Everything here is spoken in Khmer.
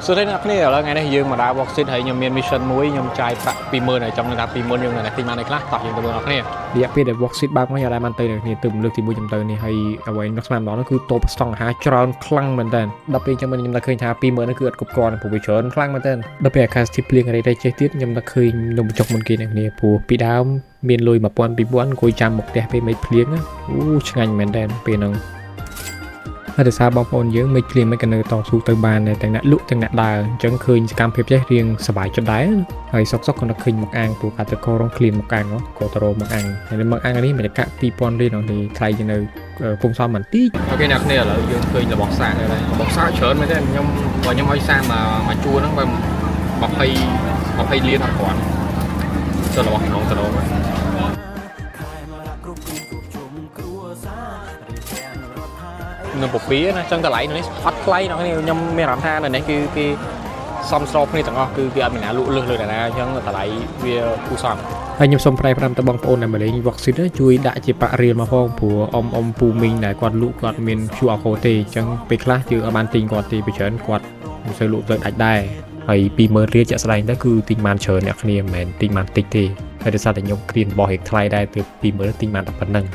សួស្តីអ្នកគ្នាឥឡូវថ្ងៃនេះយើងមកដើរ Walk Street ហើយខ្ញុំមាន mission មួយខ្ញុំចាយប្រាក់20000ហើយចង់ដឹងថា20000យើងនៅទិញបានអីខ្លះតោះយើងទៅមើលអ្នកគ្នា។រយៈពេលដែល Walk Street បើកមកយ៉ាងដែរបានទៅអ្នកគ្នាទៅលើកទី1ខ្ញុំទៅនេះហើយអ្វីនឹកស្មានម្ដងនោះគឺតូបស្តង់អាហារច្រើនខ្លាំងមែនតើដល់ពេលអញ្ចឹងខ្ញុំនឹកឃើញថា20000នោះគឺអត់គ្រប់គ្រាន់ព្រោះវាច្រើនខ្លាំងមែនតើដល់ពេលអាកាសធាតុភ្លៀងរេរេចេះទៀតខ្ញុំនឹកឃើញនំបញ្ចុកមុនគេអ្នកគ្នាព្រោះពីដើមមានលុយ1000 2000អង្គុយចាំមកផ្ទះពេលមេឃភ្លៀងណាអូឆ្ងាញ់មែនតើពេលហ្នឹង ហើយដោយសារបងប្អូនយើងមិនភ្លាមមិនក៏នៅតស៊ូទៅបានដែរទាំងអ្នកលក់ទាំងអ្នកដើរអញ្ចឹងឃើញសកម្មភាពចេះរៀងសប្បាយចិត្តដែរហើយសុកសុកក៏នឹកឃើញមកអាងព្រោះកាត់ទៅករងឃ្លានមកអាងក៏ទៅរកមកអាងហើយមកអាងនេះមួយកាក់2000រៀលនេះថ្លៃជាងនៅពងសំបន្តិច OK អ្នកគ្នាឥឡូវយើងឃើញរបស់សាកហើយរបស់សាកច្រើនមែនទេខ្ញុំបើខ្ញុំឲ្យសាកមកមួយជួរហ្នឹងបើ20 20លានអត់គ្រាន់ទៅរបស់ក្នុងទៅដល់ គ្រប់គ្រូគ្រប់ជុំគ្រួសាររៀបទាំងរដ្ឋា នៅពពៀណាចឹងតម្លៃនៅនេះអត់ថ្លៃអ្នកនេះខ្ញុំមានអារម្មណ៍ថានៅនេះគឺគេសមស្របគ្នាទាំងអស់គឺគេអត់មានណាលក់លើសលើណាណាអញ្ចឹងតម្លៃវាគួរសមហើយខ្ញុំសូមប្រែប្រាប់ទៅបងប្អូនដែលមកលេង Walk Street ជួយដាក់ជាប្រាក់រៀលមកផងព្រោះអ៊ំអ៊ំពូមីងដែលគាត់លក់គាត់មាន QR code ទេអញ្ចឹងពេលខ្លះយើងអត់បានទិញគាត់ទេពីច្រើនគាត់មិនសូវលក់ទៅដាច់ដែរហើយ20000រៀលជាក់ស្ដែងទៅគឺទិញបានច្រើនអ្នកគ្នាមិនមែនទិញបានតិចទេហើយដោយសារតែខ្ញុំគ្រានរបស់រៀងថ្លៃដែរទើប20000ទិញបានតែប៉ុណ្្នឹង។